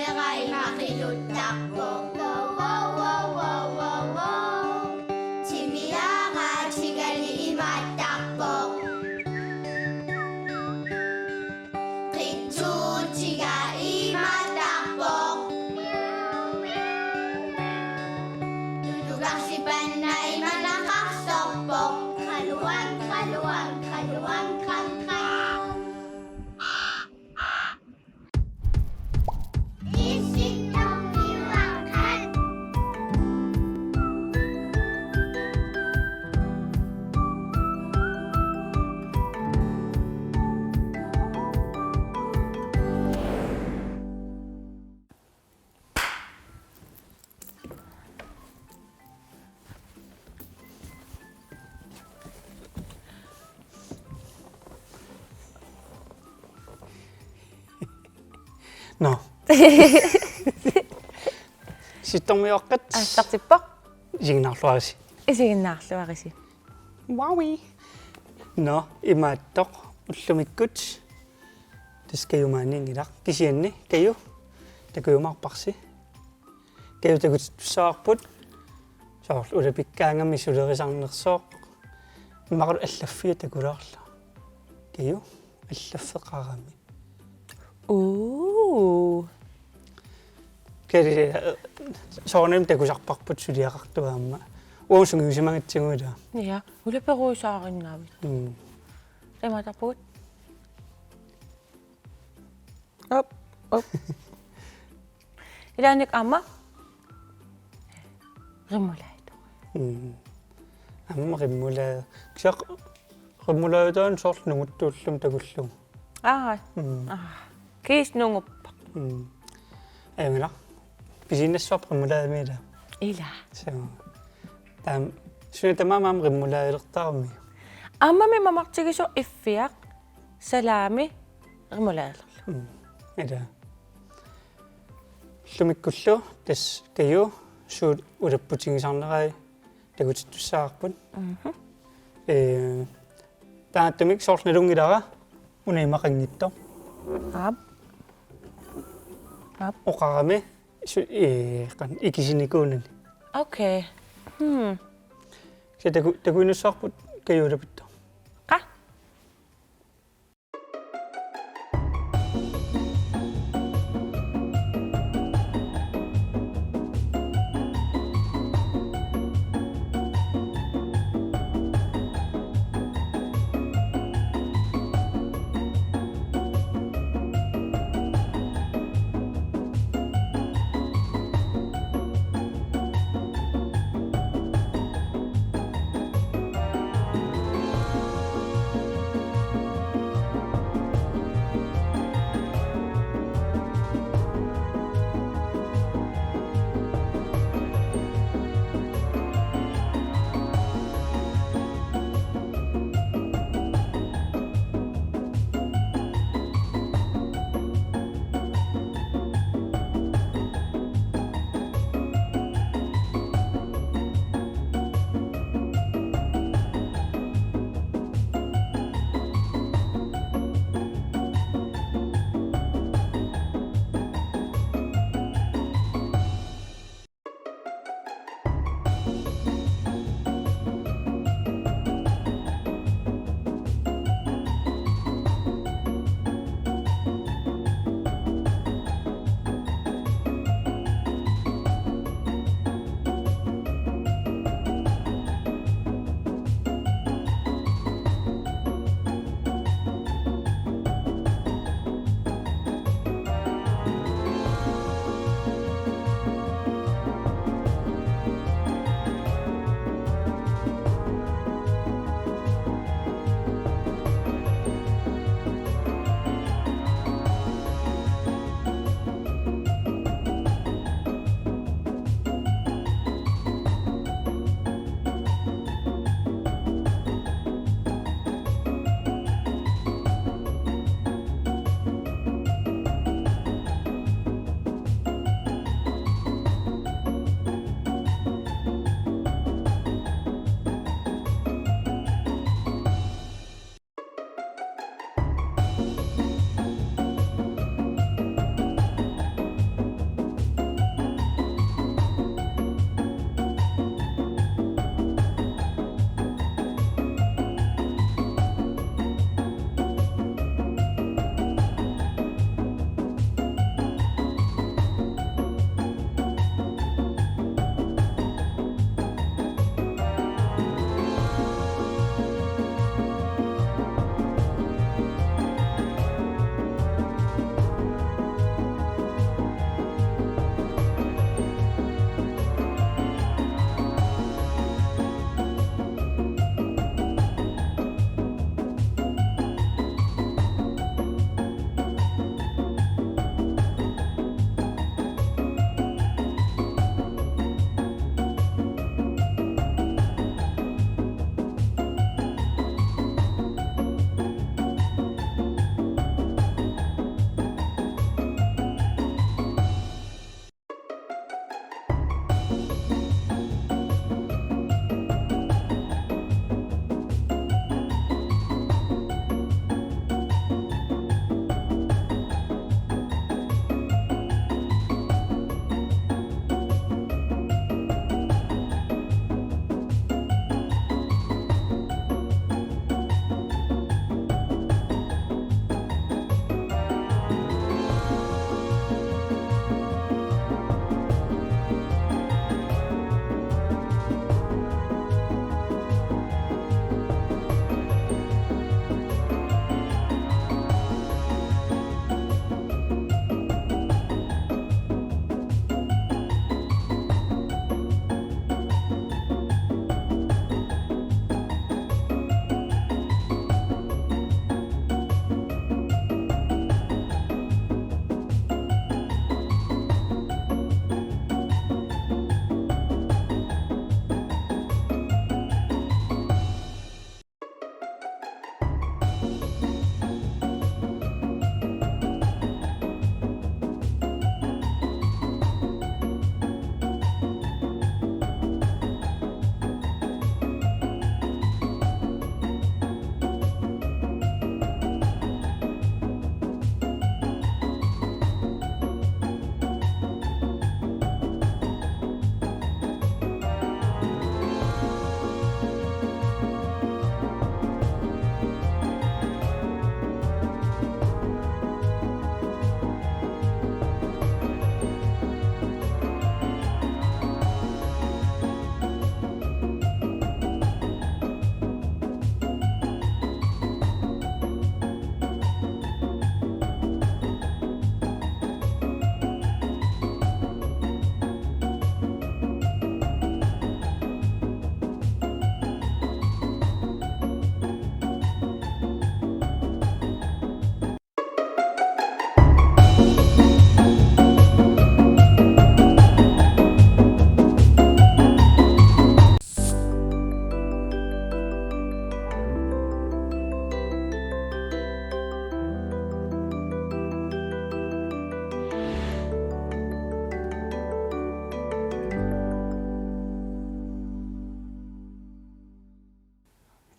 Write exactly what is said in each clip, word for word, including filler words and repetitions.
Imaattarpoq. Timiaatigali imaattarpoq. Qitsuutiga imaattarpoq. Tutukarsipanna imanaqarsorpoq. Qaluan, qaluan, qaluan, qan, qan. Nå. Sittormioqqat. Aallartippoq. Isiginnaarluarisi. Isiginnaarluarisi. Wowi. Nå, imaattoq ullumikkut. Tassa Kaju maaniinngilaq. Kisianni, Kaju. Takujumaarparsi. Kaju takutittussavarput. Soorlu ulapikkaangami sulerisarnersoq. Immaqalu allaffia takulaarlunga. Kaju, allaffeqarami. Uu. Kaju, eh, soorunami takusarparput suliaqartoq aamma. Uagut sungiusimagatsigu ilaa. Ja, ulaperuusaarinnaavit. Mm. Imaattarpugut. Op, op. Ilaanni aamma remoulade. Mm. Aamma remoulade. Kisianni remoulade taanna soorlu nunguttuulluni takullugu. Aa. Mm. Aa. Kiis nunguppoq. Mm. Ajunngilaq. Pisiinnassavarput remoulade-mi ilaa. Ilaa. Suu. Taam, suna tamaat aamma remoulade-lertarami. Aammami mamartigisoq iffiaq. Salami remoulade-lerlugu. Mm. Ilaa. Ullumikkullu tassa Kaju suut ulapputigisarnerai takutittussavarput. Mhm. Ee, taamaattumik soorlu nalunngilara una imaqanngitsoq. Aap. Aap. Oqarami su-, ee, qanoq ikisinikuunani. Okay. Hmm. Kisianni taku-, takuinnassavarput Kaju ulapittoq. Qaa?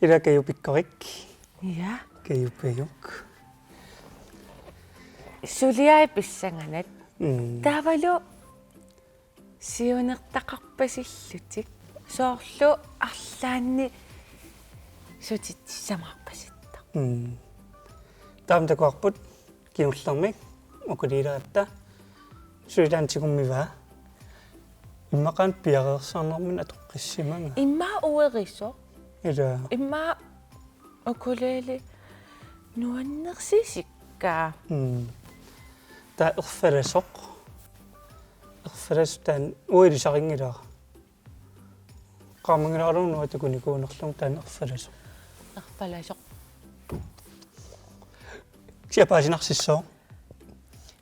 Ila Kaju Pikkorik. Ja. Kaju Pajuk. Suliai pissanganaq. Mm. Taavalu siunertaqarpasillutik. Soorlu arlaanni sutitsissamaarpasittoq. Mm. Taama takuarput kingullermik ukuliileratta sulilaantigummi va. Immaqa piareersarnermini atoqqissimanga. Immaqa uerisoq. Ila. Immaqa ukulele nuannersisikka. Mm. Taava erfalasoq. Erfalasoq taanna uilisarinngilara. Qaamanngilaarlugu nuannersunik takunikuunerlunga taanna erfalasoq. Erfalasoq. Kisianni paasinarsissaaq.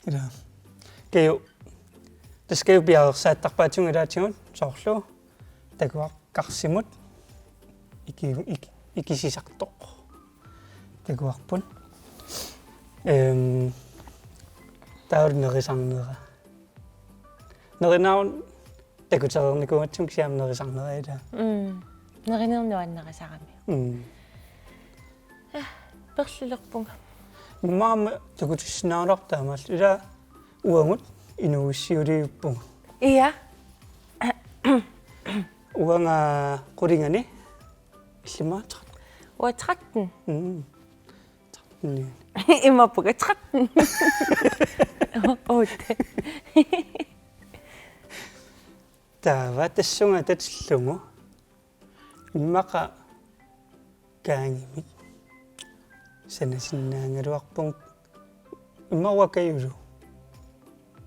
Ila. Kaju. Tassa Kaju piareersaattarpaatigut ilaatigut soorlu. Takuar- karsimut iki-, iki-, ikisisartoq. Takuarput. Ehm, taava nerisarnera. Nerinarun takutereernikuugatsigu kisianni nerisarnera ila. Mm. Nerinermi nuannerisarami. Mm. Perlilerpunga. Immaqa takutissinnaanngilaq taamaallaat ila uagut inuuissiuliuppugut. Ja. Uanga qulingani illimmi tretten. Uanga tretten. Mm. Tretten. Imaappoq tretten. Otte. Taava tassunga tatillugu. Immaqa kaagimik. Sanasinnaagaluarpunga immaqa Kajulu.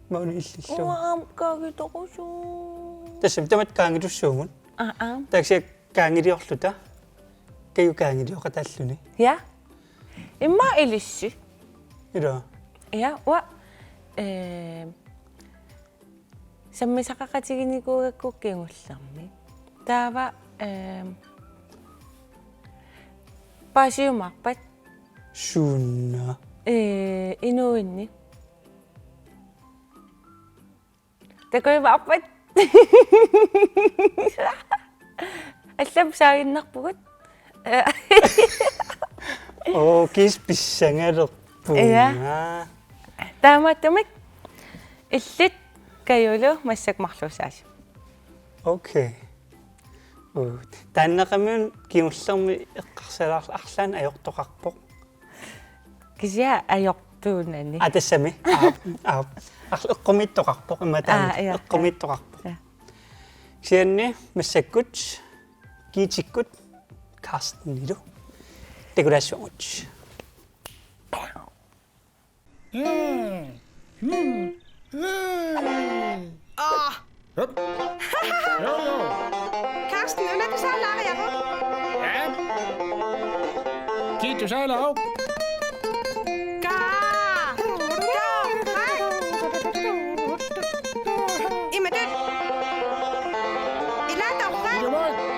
Maani illillu. Uanga aamma kaagitorusuuvoq. Tassami tamatta kaagitussuugut. Aa, aa. Taava kisianni kaagiliorluta. Kaju kaagilioqataalluni. Ja. Immaqa ilissi. Ila. Ja, uanga, eh, sammisaqaqatiginikuugakku kingullermik. Taava, ehm, paasiumaarpat? Suunna? Eh, inuuinni. Takuimaarpat? Allamik saaginnarpugut. Oo, kiis pissangalerpunga. Ja. Taamaattumik illit Kajulu massakkut marluussaasi. Okay. Uu, taanneqamiuk kingullermik eqqarsalaarlunga arlaannik ajortoqarpoq. Kisianni ajortuunani. Aa, tassami. Aap, aap. Arla eqqumiittoqarpoq, immaqa taanna. Aa, ja, ja. Eqqumiittoqarpoq. Ja. Kisianni massakkut Gittetikkut Carstenilu takulaassuagut. Carsten, una tusaalaariaruk? Ja. Kii tusaalaaruk? Kaa. Kaa. Imatut. Ilaa torrak. Ilumoorpoq.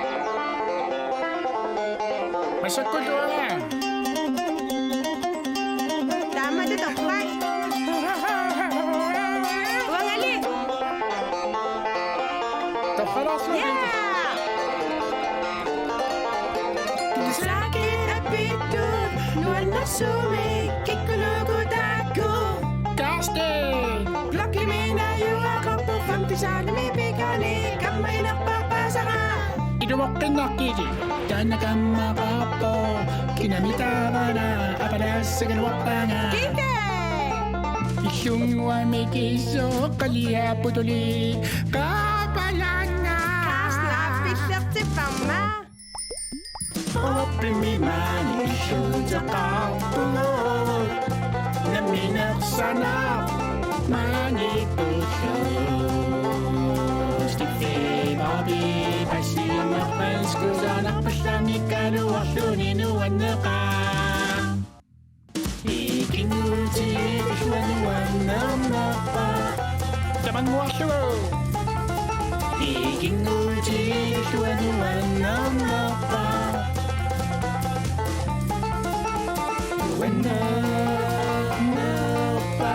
Massakkut uanga. Taamatut torrak. Uangali. Torralaarsuaq. Ja. Tusaakki apittut nuannersuumik kikkunuku taakku. Carsten! Blokkimi najugaqarpoq femte saalimi pikani kammaginerpaaq paasara. Ilumoqqinnaqqili. Taanna kammaqarpoq. Kinami taavana apalaassagaluarpaanga. Kite! Illunnguamik isoqqaliaaputuli qaapalaannga. Kaasnaap pillertipparma. Oppimi maani illuuteqarpugut. Namminersaanaq maani pullu. Stiffi Bobby, passiunerpanskusanarpallami kaluarluni nuanneqaaq. Ikinnguutigilluanuannarnerpa. Tamannguarlugu. Ikinnguutigilluanuannarnerpa. Nuannerpa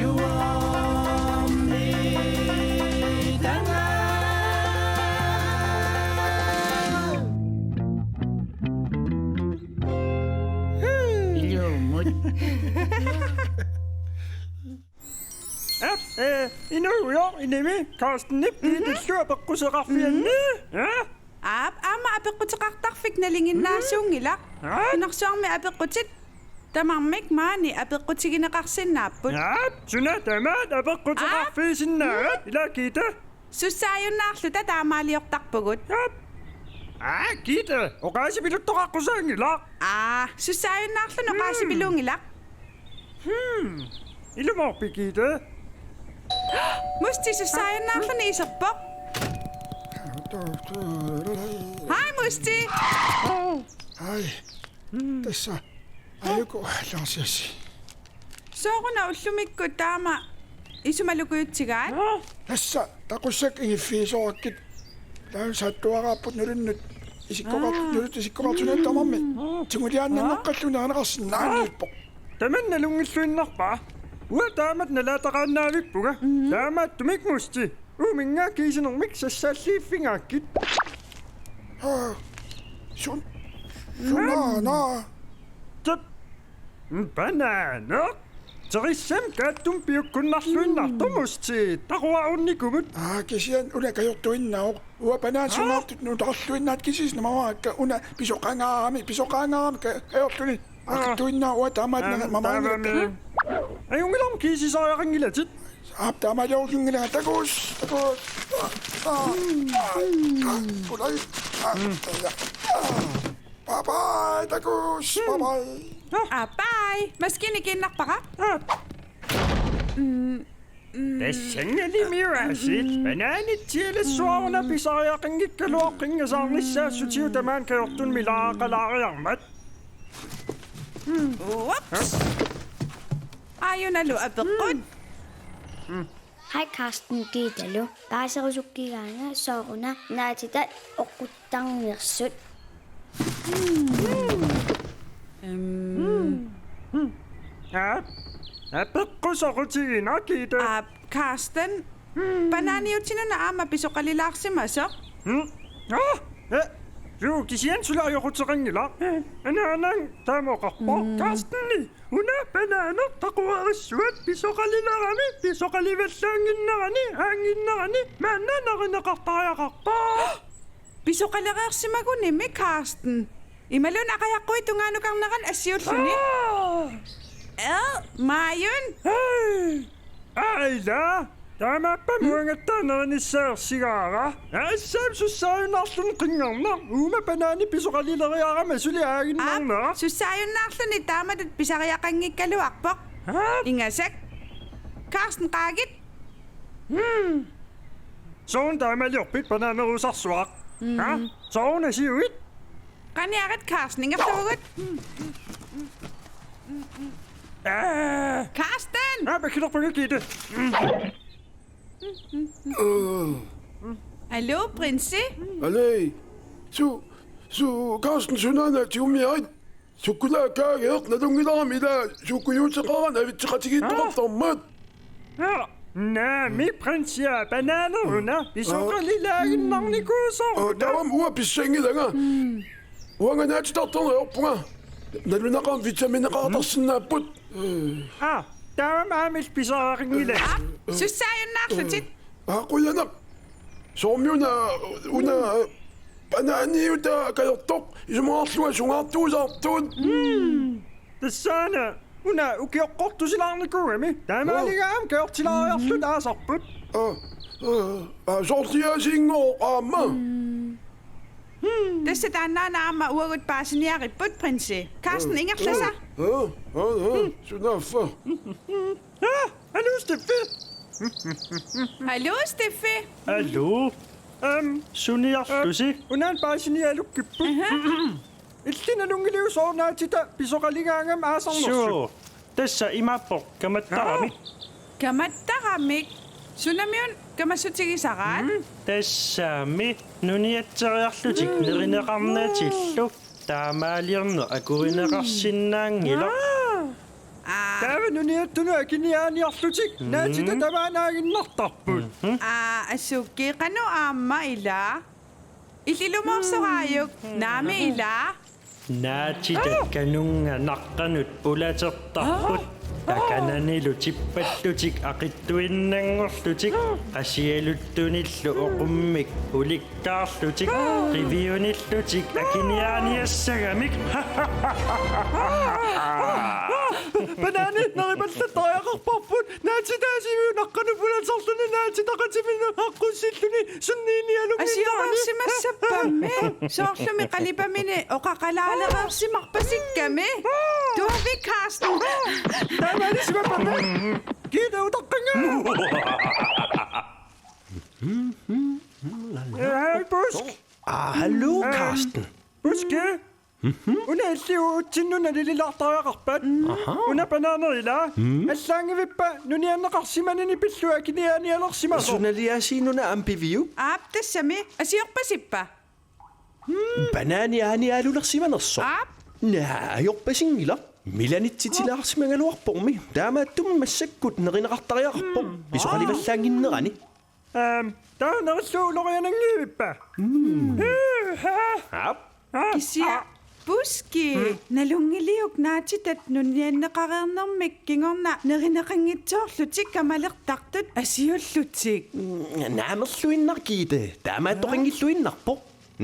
juormi tanga. Aap, ee, inuugujoq inimi Carstenip Giitillu apeqquteqarfianni. Aa? Aap, aamma apeqquteqartarfik nalinginnaasuunngilaq. Aap. Nunarsuarmi apeqqutit tamarmik maani apeqqutigineqarsinnaapput. Aap, suna tamaat apeqquteqarfiisinnaavat, ila Gitte? Sussaajunnaarluta taamaaliortarpugut. Aap. Aa, Gitte, oqaasipiluttoqaqqusaanngilaq. Aa, sussaajunnaarluni oqaasipiluunngilaq. Hmm. Ilumoorpit, Gitte? Musti sussaajunnaarluni iserpoq. Hej, Musti. Hej. Tassa. Ajuku, Lars Jesse. Sooruna ullumikkut taama isumalukujutsigaat? Tassa, taqussakka ingiffigisorakkit. Taava saattuaraapput nulunnut isikkoqar-, nuluttut isikkoqartunik tamarmik. Tiguliaannanngorpalluunniit nerineqarsinnaanngilaq. Tamanna nalunngilluinnarpara. Uanga taamatut nalaataqaannaavippunga. Taamaattumik Musti. Uuminnga kiisinermik sassaalliiffigaakkit. Aa, sun-, sunaana. Tap. Banaaneq. Terissami kaattumik piukkunnarluinnartoq Musti. Taquarunnikuummat. Aa, kisianni una kajortuinnaavoq. Uanga banaanit sungaartut nutaarluinnaat kisiisa namavaakka una pisoqangaarami, pisoqangaarami ka-, kajortuni. Aa. Aqittuinnaavoq uanga taamaattumik. Aa, maanngilaq. Taamaammi. Ajunngilarmi kiisisariaqanngilatit. Aap, taamaaliorunngilanga. Takuss, takuss. Aa, aa, aa, ulai. Aa, aa. Bye bye, takuss. Bye bye. Aa, bye. Maskiini kiinnarpara. Aa. Mm. Tassannga nimiuaasiit, banaanitsialassuaruna pisariaqanngikkaluarpoq qinngasaarnissaassutigut tamaani kajortunut milaaqalaariarmat. Ups. Aajunalu apeqqut. Hej Carsten Gittelu. Paaserusukkigaanga sooruna naatitat oqquttarnersut. Aap, apeqqut soqutiginaq, Gitte. Aap, Carsten. Banaaniutinuna aamma pisoqalilaarsimasoq. Aa, ee, juu, kisianni suli ajoquteqanngilaq. Anaanaga taama oqarpoq. Carsteni, una banaaneq taquarissuat pisoqalilerami, pisoqalivallaannginnerani, aannginnerani, maanna nerineqartariaqarpoq. Pisoqalereersimagunimi, Carsten. Imaluunniit aqajaqquit tungaanukarneranni assiulluni. Aa! Ee, maajun. Hej! Aa, ila! Taamaappat uangattaaq nerinissaarsigaara. Assaam sussaajunnaarluni qinngarnaq. Uuma banaani pisoqalileriarama suli aaginnarnera. Aap, sussaajunnaarluni taamatut pisariaqanngikkaluarpoq. Aap. Ingasak. Carsten, qaagit. Hmm. Sooruna taamaaliorpit banaanerusarsuaq? Mm. Ha? Sooruna siuit? Qaniarit Carsten, ingerlavugut. Aa! Carsten! Aa, pakkilerpunga Gitte. Aluu, prinsi? Aluu. Su-, su-, Carsten, sunaana tigumiarit? Sukkulaakaageq nalunngilarami ila sukkujuuteqarani avitseqatigiittoqartarmat. Aa, naamik prinsia, banaaneruna pisoqalilaaginnarnikuusoruna. Aa, taava uanga pissanngilanga. Uanga naatitartorneq ajorpunga. Nalunaqaaq vitamineqartarsinnaapput. Aa, taava aamma illit pisariaqanngilaq. Aap, sussaajunnaarlutit. Aa, qujanaq. Soormi una, una, banaaniutaa kajortoq, isumaqarlunga sungaartuusaartuut. Mm. Tassaana, una ukioqqortusilaarnikuugami. Taamaaligaama kajortilaariarluta aasarput. Aa, aa, aa, soorlu aasiinngooq aamma. Tassa taannaana aamma uagut paasiniaripput, prinsi. Carsten, ingerlasa. Aa, aa, aa, sunaaffa. Aa, aluu, Steffi. Aluu, Steffi. Aluu. Am, suniarlusi? Am, unaana paasinialukkipput. Aha. Illit nalunngiliuk soorunaatit pisoqaligaangami aasarnersut? Suu. Tassa imaappoq kamattaramik. Aa. Kamattaramik. Sunamiuna kamassutigisaraat? Mm. Tassami nuniatseriarlutik nerineqarnatillu. Taamaaliorneq akurineqarsinnaanngilaq. Aa. Aa. Taava nuniattunut akiniaaniarlutik naatitat tamaanaaginnartarput. Mhm. Aa, assukkii qanoq aamma ila. Illit ilumoorsoraajuk, naamik ila. Naatitat kanunnga naqqanut pulatertarput. Takananilu tippallutik aqittuinnanngorlutik qasialuttunillu oqummik ulikkaarlutik qiviunillutik akiniaaniassagamik. Banaani neripallattariaqarparput. Naatitaasiviup naqqanut pulaterluni naatitaqatiminut aqqussilluni sunniinialunnginnarani. Asiorarsimassappammi. Soorlumi qalipamini oqaqalaalereersimarpasikkami. Tuavi Carsten. Taamaalissimappammi. Kiita utaqqannga. Hej, Busk. Ah, hallo, Carsten. Buske. Una illit uatsinnut nalililaartariaqarpat? Aha. Una banaaneq ila. Allaanngivippa nunianneqarsimanini pillugu akiniaanialersimasoq? Sunaliaasiinuna aamma piviuk? Aap, tassami. Asiorpasippa? Banaani aaniaalulersimanersoq? Aap. Naa, ajorpasinngilaq. Milanitsitilaarsimagaluarpormi. Taamaattumik massakkut nerineqartariaqarpoq. Pisoqalivallaannginnerani. Aam, taava nerillugu uloriananngivippa? Aap. Kisianni Buski, nalunngiliuk naatitat nunianneqareernermik kingorna nerineqanngitsoorlutik kamalertartut asiullutik? Naamerluinnaq Kiite, taamaattoqanngilluinnarpoq.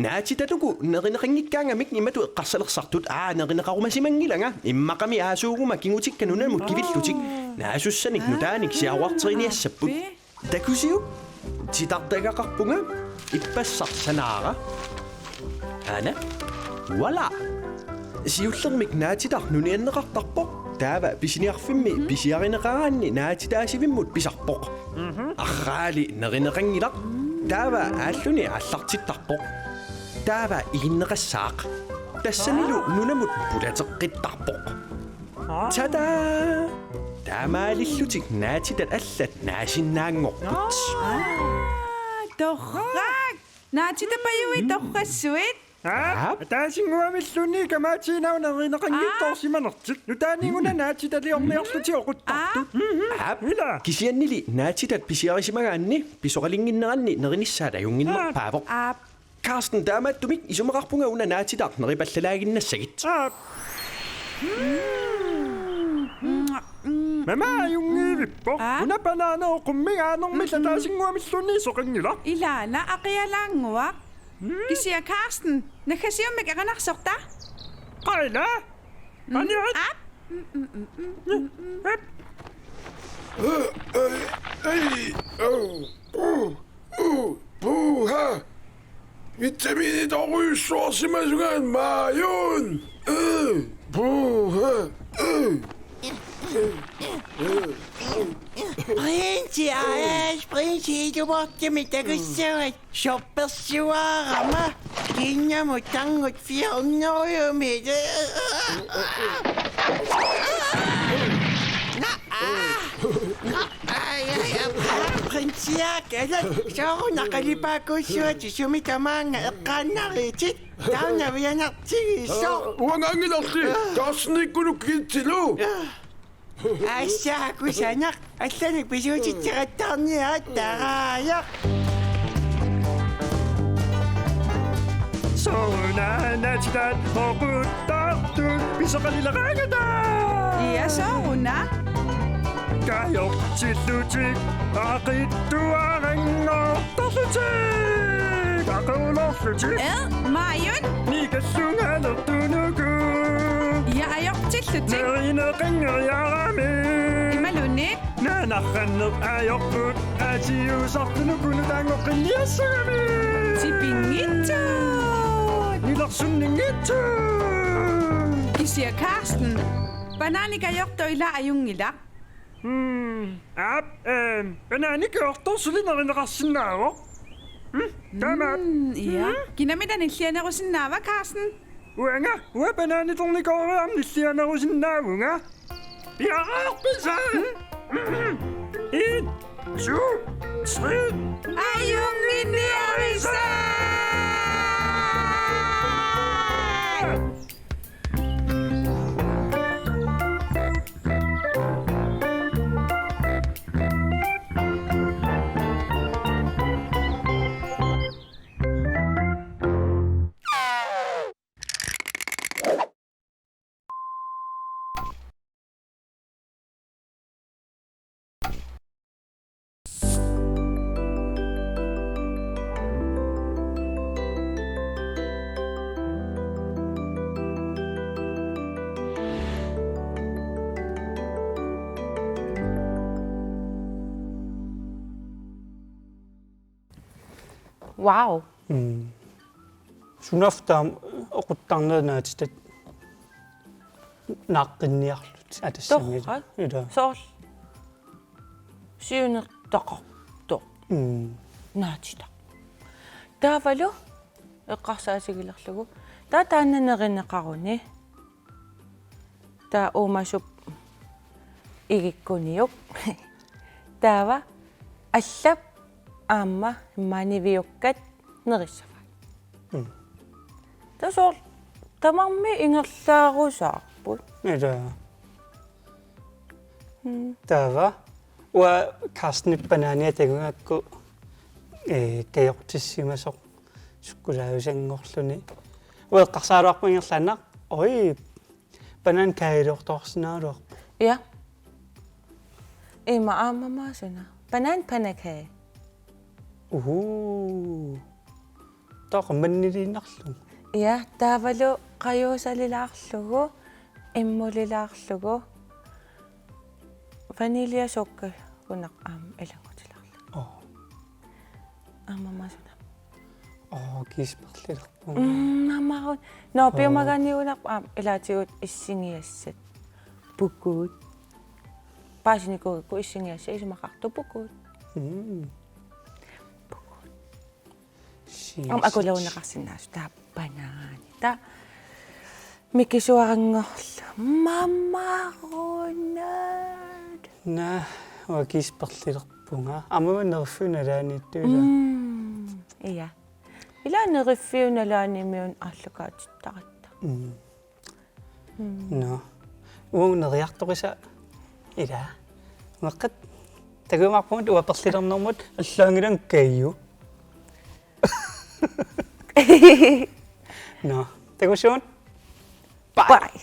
Naatitat uku nerineqanngikkaangamik imatut eqqarsalersartut, aa, nerineqarumasimanngilanga, immaqami aasuuguma kingutikka nunamut kivillutik naasussanik nutaanik siaruarteriniassapput. Takusiuk? Titartagaqarpunga, ippassaq sanaara. Aana. Voilà. Siullermik naatitaq nunianneqartarpoq. Taava pisiniarfimmi pisiarineqaraanni naatitaasivimmut pisarpoq. Arraali nerineqanngilaq. Taava aalluni aallartittarpoq. Taava iginneqassaaq. Tassanilu nunamut pulateqqittarpoq. Tada! Taamaalillutik naatitat allat naasinnaanngorput. Aa, torrak! Naatitapajuit torrassuit? Aap. Ataasinnguamilluunniit kamaatiinnaavoq nerineqanngitsoorsimanertik. Nutaaniguna naatitaliorniarlutik oquttartut. Aap. Ila. Kisiannili naatitat pisiarisimagaanni pisoqalinnginneranni nerinissaat ajunnginnerpaavoq. Aap. Carsten, taamaattumik isumaqarpunga una naatitaq neripallalaaginnassagit. Aap. Mama ajunngivippoq. Aa? Una banaani oqummik aanermik ataasinnguamilluunniit soqanngilaq. Ilaana aqialaannguaq. Kisianni Carsten, naggasiummik erinarsorta? Qaila? Aniat? Aap. Hep. Ei, ei, au, au. Uu, puha! Vitamiinit torujussuarsimasunga maajun! Uu, puha! Uu. Prinsi, aa, prinsi, ituportimi takussavat. Shoppersuarama. Kiinnamut tangut fjortenhundredemik. Naa, aa. Ai, ai, ai, prinsiak, ila, sooruna qalipaakkuussuatit, sumi tamaanga eqqaannaritit, taanna uianartigisoq. Uangaanngilarli, Carstenikkut kitsilu. Aassaa kusanaq, allanik pisuutitseqattaarniaat taraajaq. Sooruna naatitat oquttartut pisoqalileraangata? Ia, sooruna? Kajortillutik, aqittuaranngortarlutik, aqqulerlutik. Ee, maajun? Nikallungalertunuku. Ia, ajortillutik. Nerineqanngeriarami. Imaluunniit? Naanarranneq ajorput, atiusartunuku nutaanngoqqinniassagami. Tipinngitsut. Nilersunninngitsut. Kisianni Carsten, banaanik ajortoq ila ajunngilaq. Hmm, aap, ehm, banaanik ajortoq suli nerineqarsinnaavoq. Hmm, taamaat. Hmm, ia. Hmm? Kinamita nillianerusinnaava, Carsten? Uanga, uanga banaaniternikooreerama nillianerusinnaavunga. Piareerpisi? En, to, tre. Ajunnginniarisai! Wow. Mm. Sunaaffa taama oquttarnerit naatitat naaqqinniarlutik atassamilu. Torrak. Ila. Soorlu siunertaqartoq. Mm. Naatitaq. Taavalu eqqarsaatigilerlugu. Taava taanna nerineqaruni. Taava uumasup igikkuniuk. Taava allap aamma maaniviukkat nerissavaat. Mm. Taava soorlu tamarmik ingerlaarusaarput. Ila. Mm. Taava uanga Carstenip banania tagugakku, eh, kajortissimasoq sukkulaajusanngoorluni. Uanga eqqarsaraluarpunga ingerlaannaq. Oj, banan kajortoorsinnaagaluarpoq. Ja. Ima aamma maasuna. Banan pandekage. Uhu. Taava manniliinnarlugu. Ja, taavalu qajuusalilaarlugu, immulilaarlugu. Vaniljasukkagunaq aamma ilanngutilaarlugu. Oh. Aamma maasuna. Oh, kiisperlilerpunga. Mm, aamma. No, oh, piumaganiunaq aamma ilaatigut issigiassat. Pukuut. Paasinikuugakku issigiassat isumaqartut pukuut. Mm. Pukuut. Aamma akularuneqarsinnaasoq taava banaani. Taava mikisuaranngorlugu. Mamarunat. Naa, uanga kiisperlilerpunga. Aamma neriffiup nalaaniittuuvoq. Mm, ja. Ila neriffiup nalaanimiuna aallakaatittaratta. Mm. Mm. Nå. Uagut neriartorisa ila. Meqqat takujumaarpugut uanga perlilernermut allaanngilanga Kaju. Nå. Takussaagut. Bye. Bye.